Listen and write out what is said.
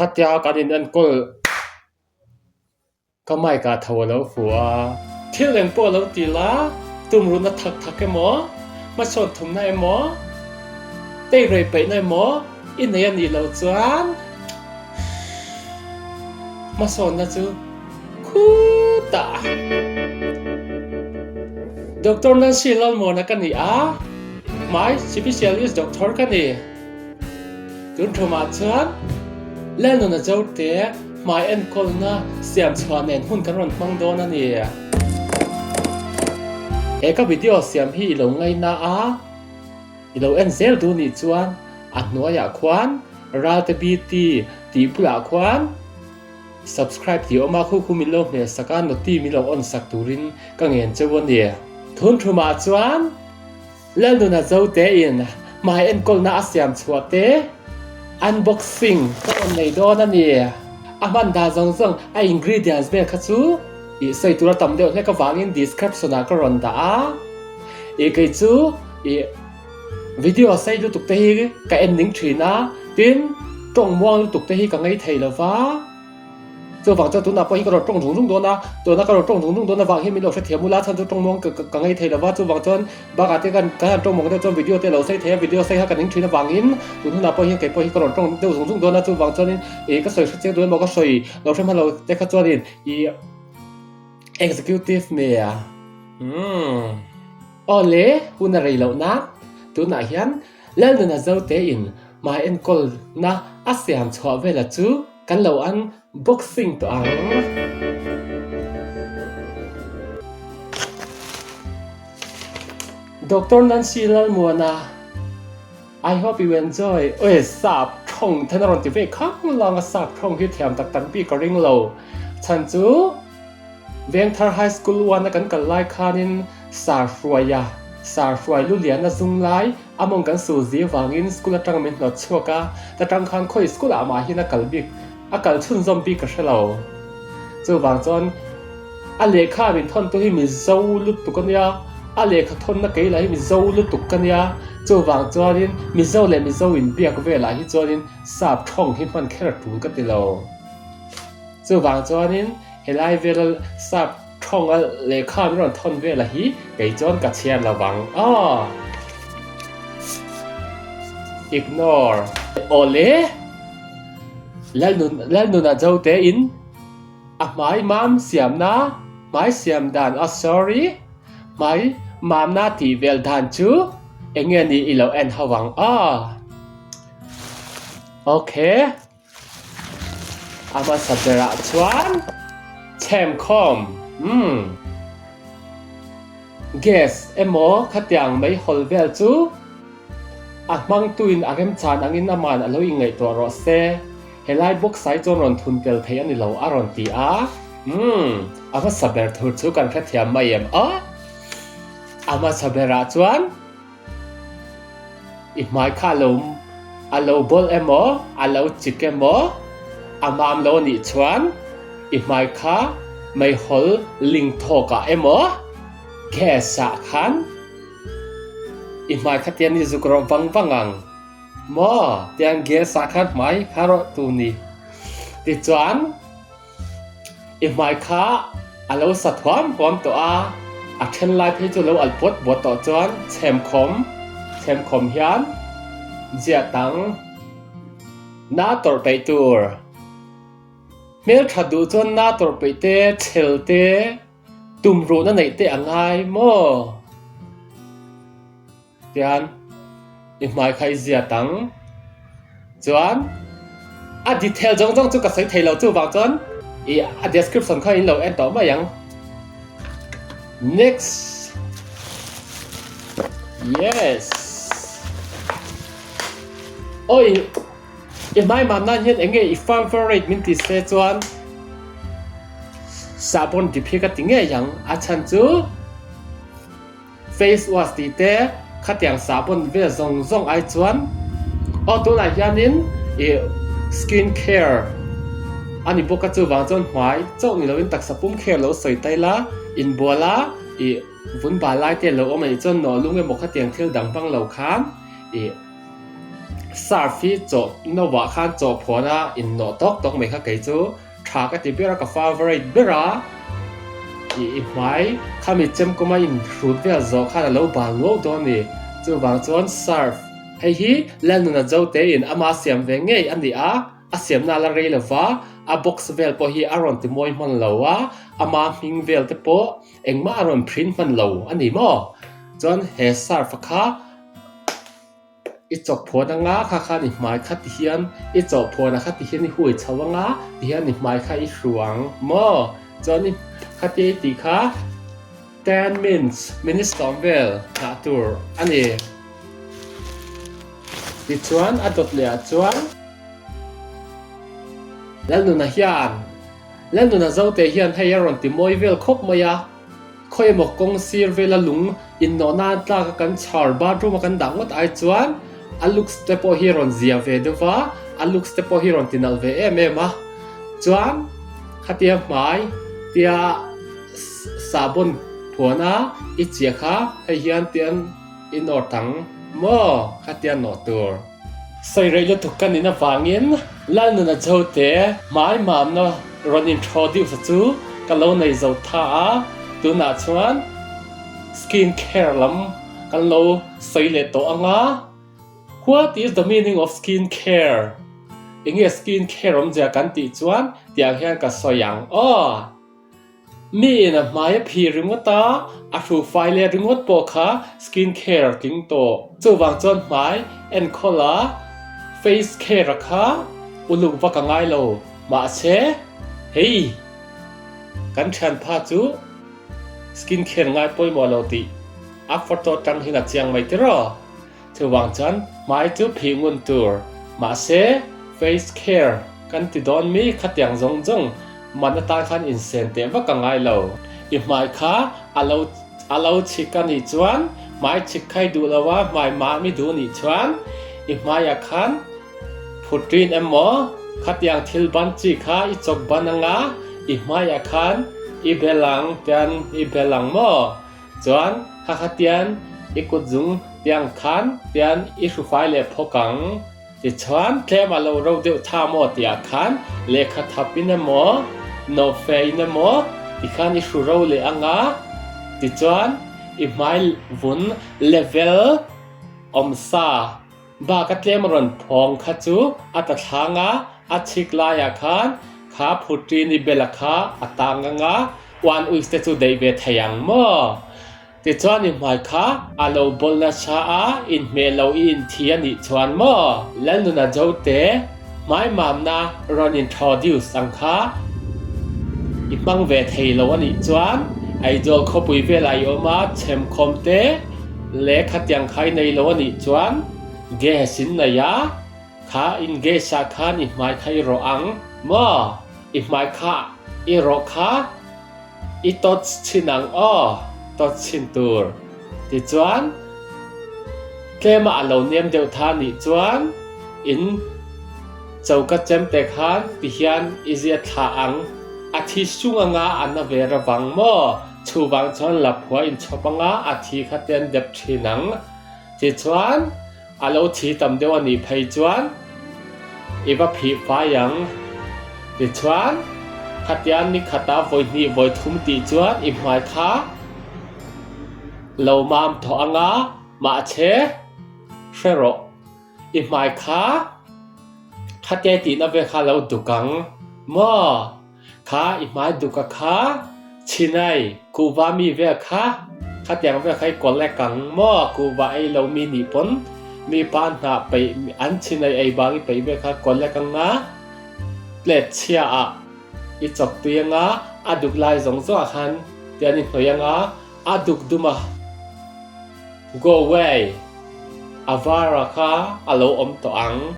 Khatia kan in enkawl ka mic ah tho a lo fu a. Thil eng pawh a lo ti la, tumruhna thak thak emaw, hmasawn thumna emaw, teirei peihna emaw i nei a nih loh chuan hmasawnna chu khutah Doctor Nancy Lalmuana ka ni a, hmai specialist doctor ka ni. Tun thumah chuan Lalnuna Zote hmai enkawlna siam chhuah nen hun kan rawn hmang dawn a ni. He ka video siam hi i lo ngaina a, i lo en zel duh nih chuan a hnuaiah khuan Ralte BT tih bulah khuan Subscribe tih awm a, khu khu min lo hmel sak a, noti min lo on sak turin ka ngen cheu a ni. Thun thumah chuan Lalnuna Zote in hmai enkawlna a siam chhuah te unboxing ka rawn nei dawn a ni. A hman dan zawng zawng a ingredients vel kha chu ih sawi tura tam deuh hlek avangin description ah ka rawn dah a, ih kei chu ih. Video sei lutuk te hi ka en ning thin a, tin tawng muang lutuk te hi ka ngei thei lo va, chuvang chuan tunah pawh hi ka rawn tawng zung zung dawn a, tuna ka rawn tawng zung zung dawn avang hian min lo hrethiam ula chhan chu tawng muang ka ngei thei lo va, chuvang chuan bakah te kan kan han tawng muang deuh chuan video te lo sei thei a, video sei kha ka ning thin avangin tun hunah pawh hian kei pawh hi ka rawn tawng deuh zung zung dawn a, chuvang chuanin ih ka sawi hre chiang duh emaw ka sawi lo hre hman lo te kha chuanin ih executive nia umm. Aw le, hun a rei loh nan tunah hian Lalnuna Zote in hmai enkawlna a siam chhuah vela chu kan lo an boxing tawh ang. Doctor Nancy Lalmuana, I hope you enjoy. Oi sap thawng then a rawn ti ve khang lang a, sap thawng hi thiam tak tak bik ka ring lo. Chhan chu. Vengthar High School uana kan kal lai khanin Sar Hruaia, Sar Hruai Luliana zung lai a mawng kan sul zi vangin school atang min hnawt chhuak a, ta tang khan khawi school ah mah hian a kal bik, a kal chhunzawm bik ka hre lo. Chuvang chuan a lehkha min thawn tu hi Mizo lutuk a nia, a lehkha thawnna kei lah hi Mizo lutuk ka nia, chuvang chuanin Mizo leh Mizo inbiak velah hi chuanin sap thawng hi hman kher a tul ka ti lo. Chuvang chuanin Helai vela sap thawnga lehkha an rawn thawn vela hi kei chuan ka chhiar lo vang aw. Ignore. Aw le. Lalnun Lalnuna Zote in a hmai mam siamna hmai siam dan a sorry hmai mamna tih vel dan chu enge ni i lo en ho vang aw. Okay. A hmasa berah chuan chhemkhawm umm gas emaw khatiang meihawl vel chu a hmangtuin a remchan angin aman a lo inngaihtuah rawh se, helai box ah hi chuan rawn thun tel thei a ni lo a rawn ti a, umm a hmasa ber thur chu kan hrethiam mai em a, a hmasa berah chuan. I hmai kha a lo a lo bawlh emaw, a lo chik emaw, a mam lo anih chuan i hmai kha meihawl ling thawkah emaw gas ah khan i hmai kha tian i zuk rawh vang vang ang maw tiang gas ah khan hmai kha rawh tu ni tichuan. I hmai kha a lo sa thuam huam tawh a, a then lai phei chu lo al puat puat tawh chuan chhemkhawm chhemkhawm hian ziah tang na tawrh peih tur. Hmeltha duh chuan na tawrh peih te, chhel te, tumruhna neih te a ngai maw? Tian i hmai kha i ziat ang. Chuan a detail zawng zawng chu ka sawi thei lo chuvang chuan i a description kha in lo en tawh mai ang. Next. Yes. Oi i hmai mam nan hian enge i favorite min ti se chuan sahbawn dip hi ka ti ngei ang a chhan chu Face wash tih te khatiang sahbawn vel zawng zawng ai chuan aw tunah hianin ih skin care a ni bawk a chuvang chuan hmai chauh ni lovin taksa pum care lo sawi ta ila inbual a ih vun bal lai te a lo awm a nih chuan nawh lung emaw khatiang thil dang hmang lo khan ih. Surf hi chaw no ah khan chaw phawn a innawh tawk tawk mai kha kei chu tha ka ti ber a, ka favourite ber a. Ih i hmai khami chemkawma inhrut vel zawh khan a lo bal nuau dawn a ni. Chuvang chuan surf hei hi Lalnuna Zote in ama siam ve ngei a ni a, a siamna la rei lo va, a box vel pawh hi a rawn ti mawi hman lo a, ama hming vel te pawh engmah a rawn print hman lo a ni maw? Chuan he surf kha I chawk phuan anga kha khan i hmai kha ti hian i chawh phuan a kha ti hian i hui chho anga ti hian i hmai kha i hru ang maw? Chuan i khatia i tih kha ten mins minutes sawm vel nghah tur a ni. Tichuan a dawt leh ah chuan Lalnuna hian Lalnuna Zote hian hei a rawn ti mawi vel khawp mai a. Khawi emaw kawng sir vela lung innawh nan tlak a kan chhar bathroom a kan dah ngawt ai chuan a looks te pawh hi a rawn zia ve deuh va, a looks te pawh hi a rawn ti nalh ve em em a. Chuan khatia hmai tia sahbawn phuan a i chiah kha hei hian tian i nawr tang maw khatia nawh tur. Sawi rei lutuk ka nin avangin Lalnuna Jote hmai mamna rawn introduce chu ka lo nei zo tha a, tunah chuan skin care lam kan lo sawi leh tawh ang a, What is the meaning of skin care? Enge skin care awmzia kan tih chuan tiang hian ka sawi ang aw. Mi in a hmai a phih ringawt a, a hrufai leh ringawt pawh kha skin care tling tawh. Chuvang chuan hmai enkawl a face care a kha uluk vak a ngai lo. Mahse, hei kan thianpa chu skin care ngai pawimawh lo tih a photo tang hian a chiang mai tiraw. Chuvang chuan hmai chu phih ngun tur. Mahse, face care kan ti dawn mi khatiang zawng zawng man atan khan insen teh vak a ngai lo. I hmai kha a lo a lo chhik a nih chuan hmai chhik khai duh lo a, hmai mam i duh nih chuan i hmaiah khan phutrin emaw khatiang thil ban chi kha i chawk ban anga i hmaiah khan i bel ang tian i bel ang maw? Chuan kha kha tian i kut zung tiang khan tian i hrufai leh phawk ang. Tichuan tlem a lo ro deuh tha maw tiah khan lehkha thap in emaw, nawhfe in emaw tikhan i hru ro leh ang a. Tichuan i hmai vun level awmsa Bak a tlem rawn phawng kha chu a ta thlang a, a chhik laiah khan kha Phutrini bela kha a tang ang a, uan uis te chu deih ve thei ang maw? Tichuan i hmai kha a lo bawl nasa a, inhmeh lo i inthi a nih chuan maw? Lalnuna Jote hmai mamna rawn introduce ang kha i hmang ve thei lo a nih chuan Aizawl khawpui velah i awm a, chhemkhawm te, Le khatiang kha i nei lo a nih chuan gas in nei a, kha in gas ah khan i hmai kha i rawh ang maw? I hmai kha i rawh kha i tawt chhin ang aw, tawt chhin tur. Tichuan tlema a lo nem deuh tha nih chuan in choka chemte khan tihian i zia thlah ang, a thi sung anga a na ve ravang maw? Chuvang chuan Laphua inchhawp anga a thi kha te an dep thin ang. Tichuan, a lo thi tam deuh a nih phei chuan i va phih fai ang. Tichuan, khatia ni khata vawi hnih vawi thum tih chuan i hmai kha lo mam thawh anga mahse hre rawh. I hmai kha khatia i tihna vel kha lo duk ang maw? Kha i hmai duk a kha chinai kuhva mi vel kha khatiang vel kha i collect ang maw kuhva ei lo mi nih pawn mi pa hnah peih an chinai ei bang i peih vel kha collect ang a plate chhia ah i chawk tui ang a a duk lai zawng zawng ah khan tian i hnawih ang a a duk dum a go away a var a kha a lo awm tawh ang.